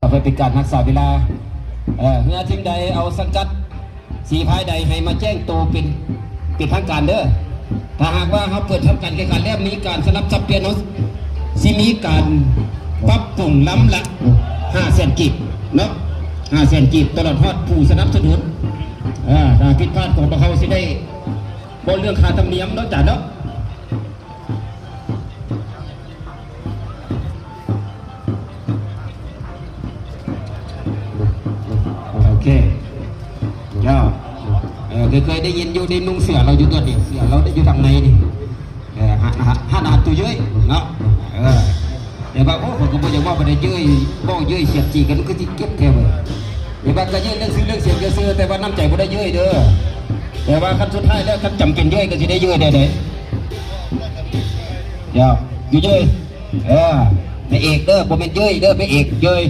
ເພື່ອເປັນການຮັກສາເວລາ ເອີ ເຮືອທີມໃດເອົາສັງກັດສີພາຍໃດ ໃຫ້ມາແຈ້ງໂຕເປັນ ເປັນທາງການເດີ. ຖ້າຫາກວ່າເຮົາເປີດທຳການແຂ່ງຂັນແລ້ວ ມີການສະໜັບສັບປ່ຽນ ເຮົາຊິມີການປັບປຸງລຳລະຫ້າແສນກີບເນາະ ຫ້າແສນກີບ ຕະຫຼອດຮອດຜູ້ສະໜັບສະໜູນ. ເອີ ຖ້າຜິດພາດຂອງພວກເຮົາຊິໄດ້ເວົ້າເລື່ອງຄ່າທຳນຽມເນາະ ອາຈານເນາະ. ໂອເຄ ເຈົ້າ ເອີ ເຄີຍ ເຄີຍໄດ້ຍິນຢູ່ ໄດ້ນຸ່ງເສື້ອລາວຢູ່ຕົວນີ້ ເສື້ອລາວໄດ້ຢູ່ທາງໃນນີ້ ເອີ ຫາ ຫາ ຫາໜ້າຕູ້ເຍີ້ຍເນາະ ເອີ ແຕ່ວ່າ ໂອ້ ຂ້ອຍກໍບໍ່ຢາກເວົ້າປານໃດ ເຍີ້ຍ ເວົ້າເຍີ້ຍສຽດສີກັນ ມັນຄືຊິເຈັບແທ້ເວີ້ຍ. ແຕ່ວ່າກໍເຍີ້ຍເລື່ອງຊື່ເລື່ອງສຽງຊື່ໆ ແຕ່ວ່ານ້ຳໃຈບໍ່ໄດ້ເຍີ້ຍເດີ ແຕ່ວ່າຄັນສຸດທ້າຍແລ້ວ ຄັນຈຳເປັນເຍີ້ຍກໍຊິໄດ້ເຍີ້ຍແດ່ເດ້. ເຈົ້າ ຢູ່ເຍີ້ຍ ເອີ ພະເອກເດີ ບໍ່ແມ່ນເຍີ້ຍເດີ ພະເອກ ເຍີ້ຍ.